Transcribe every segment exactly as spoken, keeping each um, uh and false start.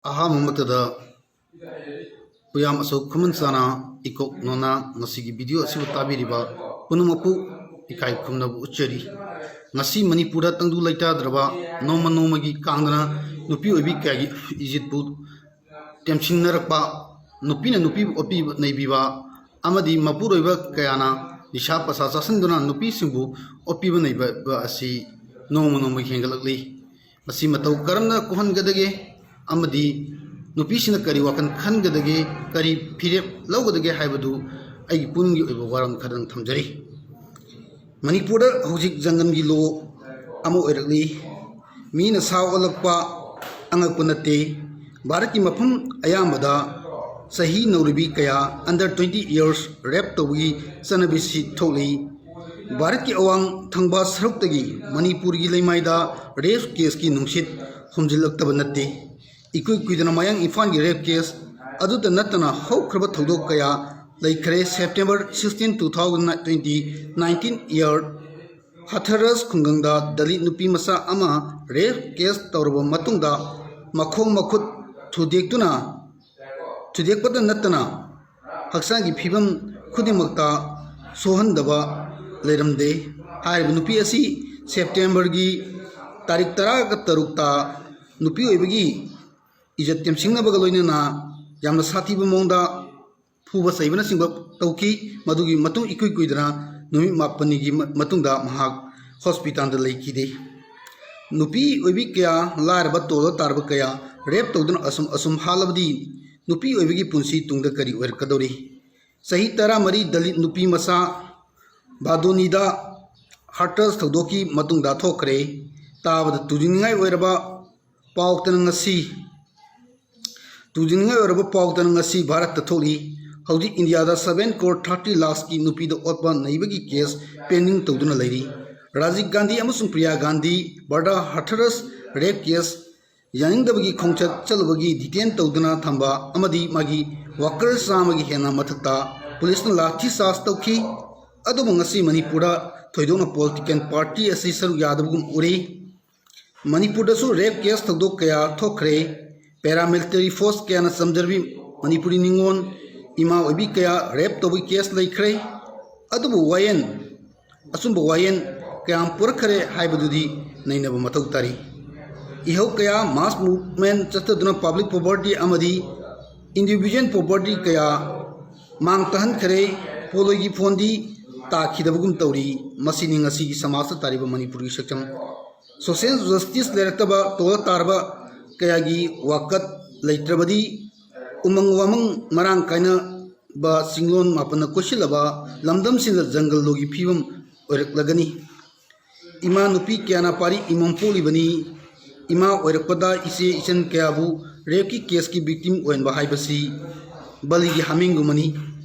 ꯑꯍꯥꯟꯕꯃꯛꯇꯗ ꯄꯨꯌꯥꯝ ꯑꯆꯧ ꯈꯨꯃꯟ ꯆꯥꯅ ꯏꯀꯣꯛ ꯅꯣꯅ ꯉꯁꯤꯒꯤ ꯚꯤꯗꯤꯑꯣ ꯑꯁꯤꯕꯨ ꯇꯥꯕꯤꯔꯤꯕ ꯄꯨꯝꯅꯃꯛꯄꯨ ꯏꯀꯥꯏ ꯈꯨꯝꯅꯕ ꯎꯠꯆꯔꯤ꯫ ꯉꯁꯤ ꯃꯅꯤꯄꯨꯔꯗ ꯇꯪꯗꯨ ꯂꯩꯇꯥꯗ꯭ꯔꯕ, ꯅꯣꯡꯃ ꯅꯣꯡꯃꯒꯤ ꯀꯥꯡꯗꯅ ꯅꯨꯄꯤ ꯑꯣꯏꯕꯤ ꯀꯌꯥꯒꯤ ꯏꯖꯠꯄꯨ ꯇꯦꯝꯁꯤꯟꯅꯔꯛꯄ, ꯅꯨꯄꯤꯅ ꯅꯨꯄꯤꯕꯨ ꯑꯣꯠꯄꯤꯕ ꯅꯩꯕꯤꯕ ꯑꯃꯗꯤ ꯃꯄꯨꯔꯣꯏꯕ ꯀꯌꯥꯅ ꯅꯤꯁꯥ ꯄꯁꯥ ꯆꯥꯁꯤꯟꯗꯨꯅ ꯅꯨꯄꯤꯁꯤꯡꯕꯨ ꯑꯣꯠꯄꯤꯕ ꯅꯩꯕ ꯑꯁꯤ ꯅꯣꯡꯃ ꯅꯣꯡꯃꯒꯤ ꯍꯦꯟꯒꯠꯂꯛꯂꯤ꯫ ꯃꯁꯤ ꯃꯇꯧ ꯀꯔꯝꯅ ꯀꯣꯛꯍꯟꯒꯗꯒꯦ ꯑꯃꯗꯤ ꯅꯨꯄꯤꯁꯤꯡꯅ ꯀꯔꯤ ꯋꯥꯈꯜ ꯈꯟꯒꯗꯒꯦ, ꯀꯔꯤ ꯐꯤꯔꯦꯞ ꯂꯧꯒꯗꯒꯦ ꯍꯥꯏꯕꯗꯨ ꯑꯩꯒꯤ ꯄꯨꯛꯅꯤꯡꯒꯤ ꯑꯣꯏꯕ ꯋꯥꯔꯣꯜ ꯈꯔꯗꯪ ꯊꯝꯖꯔꯤ꯫ ꯃꯅꯤꯄꯨꯔꯗ ꯍꯧꯖꯤꯛ ꯖꯪꯒꯜꯒꯤ ꯂꯣ ꯑꯃ ꯑꯣꯏꯔꯛꯂꯤ꯫ ꯃꯤꯅ ꯁꯥ ꯑꯣꯜꯂꯛꯄ ꯑꯉꯛꯄ ꯅꯠꯇꯦ꯫ ꯚꯥꯔꯠꯀꯤ ꯃꯐꯝ ꯑꯌꯥꯝꯕꯗ ꯆꯍꯤ ꯅꯧꯔꯤꯕꯤ ꯀꯌꯥ, under twenty years, rape ꯇꯧꯕꯒꯤ ꯆꯠꯅꯕꯤꯁꯤ ꯊꯣꯛꯂꯤ꯫ ꯚꯥꯔꯠꯀꯤ ꯑꯋꯥꯡ ꯊꯪꯕ ꯁꯔꯨꯛꯇꯒꯤ ꯃꯅꯤꯄꯨꯔꯒꯤ ꯂꯩꯃꯥꯏꯗ rape caseꯀꯤ ꯅꯨꯡꯁꯤꯠ ꯍꯨꯝꯖꯤꯜꯂꯛꯇꯕ ꯅꯠꯇꯦ꯫ ꯏꯀꯨꯏ ꯀꯨꯏꯗꯅ ꯃꯌꯥꯡ ꯏꯝꯐꯥꯜꯒꯤ rape case ꯑꯗꯨꯇ ꯅꯠꯇꯅ ꯍꯧꯈ꯭ꯔꯕ ꯊꯧꯗꯣꯛ ꯀꯌꯥ ꯂꯩꯈ꯭ꯔꯦ꯫ September sixteen, two thousand twenty, nineteen year, Hathras ꯈꯨꯡꯒꯪꯗ ꯗꯂꯤꯠ ꯅꯨꯄꯤ ꯃꯆꯥ ꯑꯃ rape case ꯇꯧꯔꯕ ꯃꯇꯨꯡꯗ ꯃꯈꯣꯡ ꯃꯈꯨꯠ ꯊꯨꯗꯦꯛꯇꯨꯅ, ꯊꯨꯗꯦꯛꯄꯇ ꯅꯠꯇꯅ ꯍꯛꯆꯥꯡꯒꯤ ꯐꯤꯕꯝ ꯈꯨꯗꯤꯡꯃꯛꯇ ꯁꯣꯛꯍꯟꯗꯕ ꯂꯩꯔꯝꯗꯦ꯫ ꯍꯥꯏꯔꯤꯕ ꯅꯨꯄꯤ ꯑꯁꯤ Septemberꯒꯤ ꯇꯥꯔꯤꯛ ꯇꯔꯥꯒ ꯇꯔꯨꯛꯇ ꯅꯨꯄꯤ ꯑꯣꯏꯕꯒꯤ ꯏꯖꯠ ꯇꯦꯝꯁꯤꯡꯅꯕꯒ ꯂꯣꯏꯅꯅ ꯌꯥꯝꯅ ꯁꯥꯊꯤꯕ ꯃꯑꯣꯡꯗ ꯐꯨꯕ ꯆꯩꯕꯅꯆꯤꯡꯕ ꯇꯧꯈꯤ꯫ ꯃꯗꯨꯒꯤ ꯃꯇꯨꯡ ꯏꯀꯨꯏ ꯀꯨꯏꯗꯅ ꯅꯨꯃꯤꯠ ꯃꯥꯄꯟꯅꯤꯒꯤ ꯃ-, ꯃꯇꯨꯡꯗ ꯃꯍꯥꯛ hospitalꯗ ꯂꯩꯈꯤꯗꯦ꯫ ꯅꯨꯄꯤ ꯑꯣꯏꯕꯤ ꯀꯌꯥ, ꯂꯥꯏꯔꯕ ꯇꯣꯜꯂ ꯇꯥꯔꯕ ꯀꯌꯥ rape ꯇꯧꯗꯨꯅ ꯑꯁꯨꯝ ꯑꯁꯨꯝ ꯍꯥꯠꯂꯕꯗꯤ ꯅꯨꯄꯤ ꯑꯣꯏꯕꯒꯤ ꯄꯨꯟꯁꯤ ꯇꯨꯡꯗ ꯀꯔꯤ ꯑꯣꯏꯔꯛꯀꯗꯧꯔꯤ? ꯆꯍꯤ ꯇꯔꯥꯃꯔꯤ ꯗꯂꯤꯠ ꯅꯨꯄꯤ ꯃꯆꯥ ꯕꯥꯗꯣꯅꯤꯗ ꯍꯥꯊꯔꯁ ꯊꯧꯗꯣꯛꯀꯤ ꯃꯇꯨꯡꯗ ꯊꯣꯛꯈ꯭ꯔꯦ꯫ ꯇꯥꯕꯗ ꯇꯨꯖꯅꯤꯡꯉꯥꯏ ꯑꯣꯏꯔꯕ ꯄꯥꯎꯇꯅ ꯉꯁꯤ, ꯇꯨꯖꯅꯤꯡꯉꯥꯏ ꯑꯣꯏꯔꯕ ꯄꯥꯎꯇꯅ ꯉꯁꯤ ꯚꯥꯔꯠꯇ ꯊꯣꯛꯂꯤ꯫ ꯍꯧꯖꯤꯛ ꯏꯟꯗꯤꯌꯥꯗ seven crore thirty lakhsꯀꯤ ꯅꯨꯄꯤꯗ ꯑꯣꯠꯄ ꯅꯩꯕꯒꯤ case pending ꯇꯧꯗꯨꯅ ꯂꯩꯔꯤ꯫ ꯔꯥꯖꯤꯕ ꯒꯥꯟꯙꯤ ꯑꯃꯁꯨꯡ ꯄ꯭ꯔꯤꯌꯥ ꯒꯥꯟꯙꯤ ꯕꯔꯗꯥ ꯍꯥꯊꯔꯁ rape case ꯌꯥꯅꯤꯡꯗꯕꯒꯤ ꯈꯣꯡꯆꯠ ꯆꯠꯂꯨꯕꯒꯤ detain ꯇꯧꯗꯨꯅ ꯊꯝꯕ ꯑꯃꯗꯤ ꯃꯥꯒꯤ worker ꯆꯥꯝꯃꯒꯤ ꯍꯦꯟꯅ ꯃꯊꯛꯇ ꯄꯨꯂꯤꯁꯅ ꯂꯥꯊꯤ ꯆꯥꯔꯖ ꯇꯧꯈꯤ꯫ ꯑꯗꯨꯕꯨ ꯉꯁꯤ ꯃꯅꯤꯄꯨꯔꯗ ꯊꯣꯏꯗꯣꯛꯅ political party ꯑꯁꯤ ꯁꯔꯨꯛ ꯌꯥꯗꯕꯒꯨꯝ ꯎꯔꯤ꯫ ꯃꯅꯤꯄꯨꯔꯗꯁꯨ rape case ꯊꯧꯗꯣꯛ ꯀꯌꯥ ꯊꯣꯛꯈ꯭ꯔꯦ꯫ Paramilitary force ꯀꯌꯥꯅ ꯆꯝꯖꯔꯕꯤ ꯃꯅꯤꯄꯨꯔꯤ ꯅꯤꯉꯣꯜ ꯏꯃꯥ ꯑꯣꯏꯕꯤ ꯀꯌꯥ rape ꯇꯧꯕꯒꯤ case ꯂꯩꯈ꯭ꯔꯦ꯫ ꯑꯗꯨꯕꯨ ꯋꯥꯌꯦꯜ, ꯑꯆꯨꯝꯕ ꯋꯥꯌꯦꯜ ꯀꯌꯥ ꯑꯃ ꯄꯨꯔꯛꯈꯔꯦ ꯍꯥꯏꯕꯗꯨꯗꯤ ꯅꯩꯅꯕ ꯃꯊꯧ ꯇꯥꯔꯤ꯫ ꯏꯍꯧ ꯀꯌꯥ mass movement ꯆꯠꯊꯗꯨꯅ public property ꯑꯃꯗꯤ individual property ꯀꯌꯥ ꯃꯥꯡ ꯇꯥꯍꯟꯈꯔꯦ꯫ ꯄꯣꯂꯣꯏꯒꯤ ꯐꯣꯟꯗꯤ ꯇꯥꯈꯤꯗꯕꯒꯨꯝ ꯇꯧꯔꯤ꯫ ꯃꯁꯤꯅꯤ ꯉꯁꯤꯒꯤ ꯁꯃꯥꯖꯇ ꯇꯥꯔꯤꯕ ꯃꯅꯤꯄꯨꯔꯒꯤ ꯁꯛꯇꯝ꯫ Social justice ꯂꯩꯔꯛꯇꯕ, ꯇꯣꯜꯂ ꯇꯥꯔꯕ ꯀꯌꯥꯒꯤ ꯋꯥꯀꯠ ꯂꯩꯇ꯭ꯔꯕꯗꯤ ꯎꯃꯪ ꯋꯥꯃꯪ ꯃꯔꯥꯡ ꯀꯥꯏꯅꯕ ꯆꯤꯡꯂꯣꯟ ꯃꯥꯄꯟꯅ ꯀꯣꯏꯁꯤꯜꯂꯕ ꯂꯝꯗꯝꯁꯤꯡꯗ ꯖꯪꯒꯜ ꯂꯣꯒꯤ ꯐꯤꯕꯝ ꯑꯣꯏꯔꯛꯂꯒꯅꯤ꯫ ꯏꯃꯥ ꯅꯨꯄꯤ ꯀꯌꯥꯅ ꯄꯥꯔꯤ ꯏꯃꯣꯝ ꯄꯣꯛꯂꯤꯕꯅꯤ꯫ ꯏꯃꯥ ꯑꯣꯏꯔꯛꯄꯗ ꯏꯆꯦ ꯏꯆꯟ ꯀꯌꯥꯕꯨ rapeꯀꯤ caseꯀꯤ victim ꯑꯣꯏꯍꯟꯕ ꯍꯥꯏꯕꯁꯤ ꯕꯂꯤꯒꯤ ꯍꯥꯃꯦꯡꯒꯨꯝꯕꯅꯤ꯫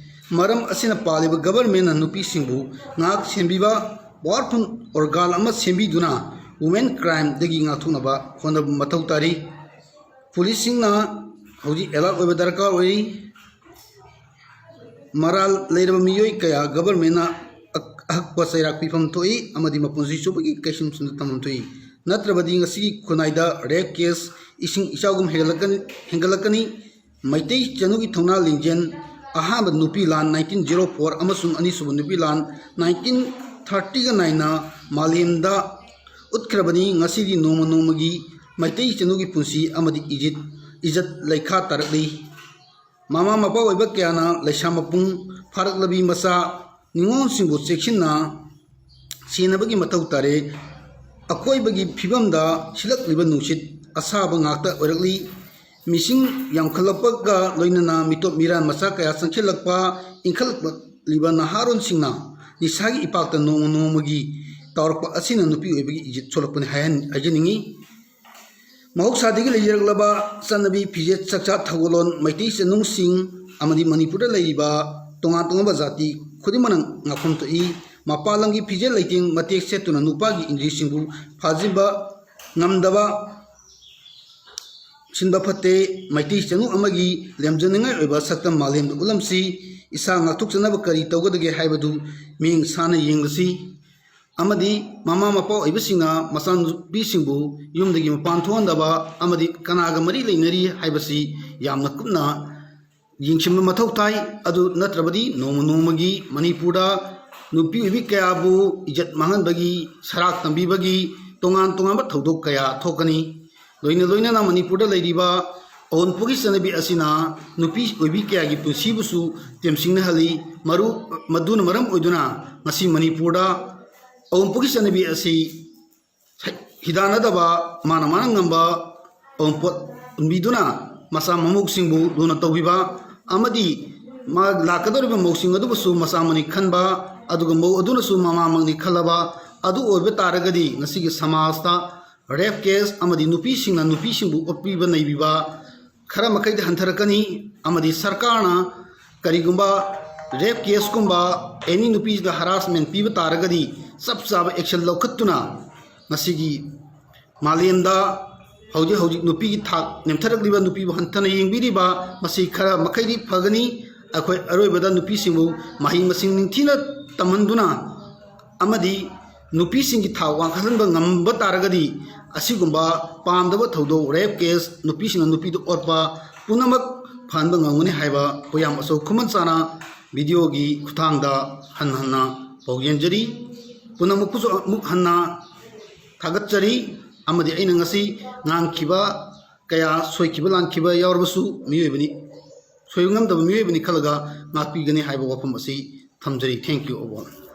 ꯃꯔꯝ ꯑꯁꯤꯅ ꯄꯥꯜꯂꯤꯕ governmentꯅ ꯅꯨꯄꯤꯁꯤꯡꯕꯨ ꯉꯥꯛ ꯁꯦꯟꯕꯤꯕ powerful organ ꯑꯃ ꯁꯦꯝꯕꯤꯗꯨꯅ women crimeꯗꯒꯤ ꯉꯥꯛꯊꯣꯛꯅꯕ ꯍꯣꯠꯅꯕ ꯃꯊꯧ ꯇꯥꯔꯤ꯫ Policeꯁꯤꯡꯅ ꯍꯧꯖꯤꯛ alert ꯑꯣꯏꯕ ꯗꯔꯀꯥꯔ ꯑꯣꯏꯔꯤ꯫ ꯃꯔꯥꯜ ꯂꯩꯔꯕ ꯃꯤꯑꯣꯏ ꯀꯌꯥ governmentꯅ ꯑꯛ-, ꯑꯍꯛꯄ ꯆꯩꯔꯥꯛ ꯄꯤꯐꯝ ꯊꯣꯛꯏ ꯑꯃꯗꯤ ꯃꯄꯨꯟꯁꯤ ꯆꯨꯞꯄꯒꯤ ꯀꯩꯁꯨꯝꯁꯨꯝꯗ ꯊꯝꯐꯝ ꯊꯣꯛꯏ꯫ ꯅꯠꯇ꯭ꯔꯕꯗꯤ ꯉꯁꯤꯒꯤ ꯈꯨꯟꯅꯥꯏꯗ rape case ꯏꯁꯤꯡ ꯏꯆꯥꯎꯒꯨꯝ ꯍꯦꯟꯒꯠꯂꯛꯀꯅꯤ, ꯍꯦꯟꯒꯠꯂꯛꯀꯅꯤ꯫ ꯃꯩꯇꯩ ꯆꯅꯨꯒꯤ ꯊꯧꯅꯥ ꯂꯤꯡꯖꯦꯜ, ꯑꯍꯥꯟꯕ ꯅꯨꯄꯤ ꯂꯥꯟ nineteen zero four ꯑꯃꯁꯨꯡ ꯑꯅꯤꯁꯨꯕ ꯅꯨꯄꯤ ꯂꯥꯟ nineteen thirtyꯒ ꯅꯥꯏꯅ ꯃꯥꯂꯦꯝꯗ ꯎꯠꯈ꯭ꯔꯕꯅꯤ꯫ ꯉꯁꯤꯗꯤ ꯅꯣꯡꯃ ꯅꯣꯡꯃꯒꯤ ꯃꯩꯇꯩ ꯆꯅꯨꯒꯤ ꯄꯨꯟꯁꯤ ꯑꯃꯗꯤ ꯏꯖꯤꯠ, ꯏꯖꯠ ꯂꯩꯈꯥ ꯇꯥꯔꯛꯂꯤ꯫ ꯃꯃꯥ ꯃꯄꯥ ꯑꯣꯏꯕ ꯀꯌꯥꯅ ꯂꯩꯁꯥ ꯃꯄꯨꯡ ꯐꯥꯔꯛꯂꯕꯤ ꯃꯆꯥ ꯅꯤꯉꯣꯜꯁꯤꯡꯕꯨ ꯆꯦꯛꯁꯤꯟꯅ ꯁꯦꯟꯅꯕꯒꯤ ꯃꯊꯧ ꯇꯥꯔꯦ꯫ ꯑꯀꯣꯏꯕꯒꯤ ꯐꯤꯕꯝꯗ ꯁꯤꯠꯂꯛꯂꯤꯕ ꯅꯨꯡꯁꯤꯠ ꯑꯁꯥꯕ ꯉꯥꯛꯇ ꯑꯣꯏꯔꯛꯂꯤ꯫ ꯃꯤꯁꯤꯡ ꯌꯥꯝꯈꯠꯂꯛꯄꯒ ꯂꯣꯏꯅꯅ ꯃꯤꯇꯣꯞ ꯃꯤꯔꯥꯟ ꯃꯆꯥ ꯀꯌꯥ ꯆꯪꯁꯤꯜꯂꯛꯄ, ꯏꯟꯈꯠꯂꯛꯂꯤꯕ ꯅꯍꯥꯔꯣꯟꯁꯤꯡꯅ ꯅꯤꯁꯥꯒꯤ ꯏꯄꯥꯛꯇ ꯅꯣꯡꯃ ꯅꯣꯡꯃꯒꯤ ꯇꯥꯎꯔꯛꯄ ꯑꯁꯤꯅ ꯅꯨꯄꯤ ꯑꯣꯏꯕꯒꯤ ꯏꯖꯠ ꯁꯣꯛꯂꯛꯄꯅꯤ ꯍꯥꯏꯍꯟ-, ꯍꯥꯏꯖꯅꯤꯡꯏ꯫ ꯃꯍꯧꯁꯥꯗꯒꯤ ꯂꯩꯖꯔꯛꯂꯕ ꯆꯠꯅꯕꯤ, ꯐꯤꯖꯦꯠ ꯆꯥꯛꯆꯥ ꯊꯧꯒꯜꯂꯣꯟ, ꯃꯩꯇꯩ ꯆꯅꯨꯁꯤꯡ ꯑꯃꯗꯤ ꯃꯅꯤꯄꯨꯔꯗ ꯂꯩꯔꯤꯕ ꯇꯣꯉꯥꯟ ꯇꯣꯉꯥꯟꯕ ꯖꯥꯇꯤ ꯈꯨꯗꯤꯡꯃꯛꯅ ꯉꯥꯛꯐꯝ ꯊꯣꯛꯏ꯫ ꯃꯄꯥꯟ ꯂꯝꯒꯤ ꯐꯤꯖꯦꯠ ꯂꯩꯇꯦꯡ ꯃꯇꯦꯛ ꯁꯦꯠꯇꯨꯅ ꯅꯨꯄꯥꯒꯤ ꯏꯟꯗ꯭ꯔꯤꯁꯤꯡꯕꯨ ꯐꯥꯖꯤꯟꯕ ꯉꯝꯗꯕ ꯁꯤꯟꯕ ꯐꯠꯇꯦ꯫ ꯃꯩꯇꯩ ꯆꯅꯨ ꯑꯃꯒꯤ ꯂꯦꯝꯖꯅꯤꯡꯉꯥꯏ ꯑꯣꯏꯕ ꯁꯛꯇꯝ ꯃꯥꯂꯦꯝꯗ ꯎꯠꯂꯝꯁꯤ꯫ ꯏꯁꯥ ꯉꯥꯛꯊꯣꯛꯆꯅꯕ ꯀꯔꯤ ꯇꯧꯒꯗꯒꯦ ꯍꯥꯏꯕꯗꯨ ꯃꯤꯠꯌꯦꯡ ꯁꯥꯟꯅ ꯌꯦꯡꯂꯁꯤ꯫ ꯑꯃꯗꯤ ꯃꯃꯥ ꯃꯄꯥ ꯑꯣꯏꯕꯁꯤꯡꯅ ꯃꯆꯥꯅꯨꯄꯤꯁꯤꯡꯕꯨ ꯌꯨꯝꯗꯒꯤ ꯃꯄꯥꯟ ꯊꯣꯛꯍꯟꯗꯕ ꯑꯃꯗꯤ ꯀꯅꯥꯒ ꯃꯔꯤ ꯂꯩꯅꯔꯤ ꯍꯥꯏꯕꯁꯤ ꯌꯥꯝꯅ ꯀꯨꯞꯅ ꯌꯦꯡꯁꯤꯟꯕ ꯃꯊꯧ ꯇꯥꯏ꯫ ꯑꯗꯨ ꯅꯠꯇ꯭ꯔꯕꯗꯤ ꯅꯣꯡꯃ ꯅꯣꯡꯃꯒꯤ ꯃꯅꯤꯄꯨꯔꯗ ꯅꯨꯄꯤ ꯑꯣꯏꯕꯤ ꯀꯌꯥꯕꯨ ꯏꯖꯠ ꯃꯥꯡꯍꯟꯕꯒꯤ, ꯁꯔꯥꯛ ꯇꯝꯕꯤꯕꯒꯤ ꯇꯣꯉꯥꯟ ꯇꯣꯉꯥꯟꯕ ꯊꯧꯗꯣꯛ ꯀꯌꯥ ꯊꯣꯛꯀꯅꯤ꯫ ꯂꯣꯏꯅ ꯂꯣꯏꯅꯅ ꯃꯅꯤꯄꯨꯔꯗ ꯂꯩꯔꯤꯕ ꯑꯑꯣꯟꯄꯣꯠꯀꯤ ꯆꯠꯅꯕꯤ ꯑꯁꯤꯅ ꯅꯨꯄꯤ ꯑꯣꯏꯕꯤ ꯀꯌꯥꯒꯤ ꯄꯨꯟꯁꯤꯕꯨꯁꯨ ꯇꯦꯝꯁꯤꯡꯅꯍꯜꯂꯤ꯫ ꯃꯔꯨ-, ꯃꯗꯨꯅ ꯃꯔꯝ ꯑꯣꯏꯗꯨꯅ ꯉꯁꯤ ꯃꯅꯤꯄꯨꯔꯗ ꯑꯑꯣꯟꯄꯣꯠꯀꯤ ꯆꯠꯅꯕꯤ ꯑꯁꯤ ꯍꯤꯗꯥꯟꯅꯗꯕ, ꯃꯥꯅ ꯃꯥꯅ ꯉꯝꯕ ꯑꯑꯣꯟꯄꯣꯠ ꯎꯟꯕꯤꯗꯨꯅ ꯃꯆꯥ ꯃꯃꯧꯁꯤꯡꯕꯨ ꯂꯨꯅ ꯇꯧꯕꯤꯕ ꯑꯃꯗꯤ ꯃꯥ ꯂꯥꯛꯀꯗꯧꯔꯤꯕ ꯃꯧꯁꯤꯡ ꯑꯗꯨꯕꯨꯁꯨ ꯃꯆꯥ ꯑꯃꯅꯤ ꯈꯟꯕ, ꯑꯗꯨꯒ ꯃꯧ ꯑꯗꯨꯅꯁꯨ ꯃꯃꯥꯃꯛꯅꯤ ꯈꯜꯂꯕ ꯑꯗꯨ ꯑꯣꯏꯕ ꯇꯥꯔꯒꯗꯤ ꯉꯁꯤꯒꯤ ꯁꯃꯥꯖꯇ ꯔꯦꯞ ꯀꯦꯁ ꯑꯃꯗꯤ ꯅꯨꯄꯤꯁꯤꯡꯅ ꯅꯨꯄꯤꯁꯤꯡꯕꯨ ꯑꯣꯠꯄꯤꯕ ꯅꯩꯕꯤꯕ ꯈꯔ ꯃꯈꯩꯗꯤ ꯍꯟꯊꯔꯛꯀꯅꯤ꯫ ꯑꯃꯗꯤ ꯁꯔꯀꯥꯔꯅ ꯀꯔꯤꯒꯨꯝꯕ ꯔꯦꯞ ꯀꯦꯁꯀꯨꯝꯕ ꯑꯦꯅꯤ ꯅꯨꯄꯤꯁꯤꯗ ꯍꯔꯥꯁꯃꯦꯟ ꯄꯤꯕ ꯇꯥꯔꯒꯗꯤ ꯆꯞ ꯆꯥꯕ ꯑꯦꯛꯁꯟ ꯂꯧꯈꯠꯇꯨꯅ ꯉꯁꯤꯒꯤ ꯃꯥꯂꯦꯝꯗ ꯍꯧꯖꯤꯛ ꯍꯧꯖꯤꯛ ꯅꯨꯄꯤꯒꯤ ꯊꯥꯛ ꯅꯦꯝꯊꯔꯛꯂꯤꯕ, ꯅꯨꯄꯤꯕꯨ ꯍꯟꯊꯅ ꯌꯦꯡꯕꯤꯔꯤꯕ, ꯃꯁꯤ ꯈꯔ ꯃꯈꯩꯗꯤ ꯐꯒꯅꯤ꯫ ꯑꯩꯈꯣꯏ ꯑꯔꯣꯏꯕꯗ ꯅꯨꯄꯤꯁꯤꯡꯕꯨ ꯃꯍꯩ ꯃꯁꯤꯡ ꯅꯤꯡꯊꯤꯅ ꯇꯝꯍꯟꯗꯨꯅ ꯑꯃꯗꯤ ꯅꯨꯄꯤꯁꯤꯡꯒꯤ ꯊꯥꯛ ꯋꯥꯡꯈꯠꯍꯟꯕ ꯉꯝꯕ ꯇꯥꯔꯒꯗꯤ ꯑꯁꯤꯒꯨꯝꯕ ꯄꯥꯝꯗꯕ ꯊꯧꯗꯣꯛ, ꯔꯦꯞ ꯀꯦꯁ, ꯅꯨꯄꯤꯁꯤꯡꯅ ꯅꯨꯄꯤꯗ ꯑꯣꯠꯄ ꯄꯨꯝꯅꯃꯛ ꯐꯍꯟꯕ ꯉꯝꯒꯅꯤ ꯍꯥꯏꯕ ꯑꯩꯈꯣꯏ ꯌꯥꯝ ꯑꯆꯧ ꯈꯨꯃꯟ ꯆꯥꯅ ꯚꯤꯗꯤꯑꯣꯒꯤ ꯈꯨꯠꯊꯥꯡꯗ ꯍꯟꯅ ꯍꯟꯅ ꯄꯥꯎꯖꯦꯟꯖꯔꯤ꯫ ꯄꯨꯝꯅꯃꯛꯄꯨꯁꯨ ꯑꯃꯨꯛ ꯍꯟꯅ ꯊꯥꯒꯠꯆꯔꯤ꯫ ꯑꯃꯗꯤ ꯑꯩꯅ ꯉꯁꯤ ꯉꯥꯡꯈꯤꯕ ꯀꯌꯥ ꯁꯣꯏꯈꯤꯕ ꯂꯥꯟꯈꯤꯕ ꯌꯥꯎꯔꯕꯁꯨ ꯃꯤꯑꯣꯏꯕꯅꯤ, ꯁꯣꯏꯕ ꯉꯝꯗꯕ ꯃꯤꯑꯣꯏꯕꯅꯤ ꯈꯜꯂꯒ ꯉꯥꯛꯄꯤꯒꯅꯤ ꯍꯥꯏꯕ ꯋꯥꯐꯝ ꯑꯁꯤ ꯊꯝꯖꯔꯤ꯫ Thank you all꯫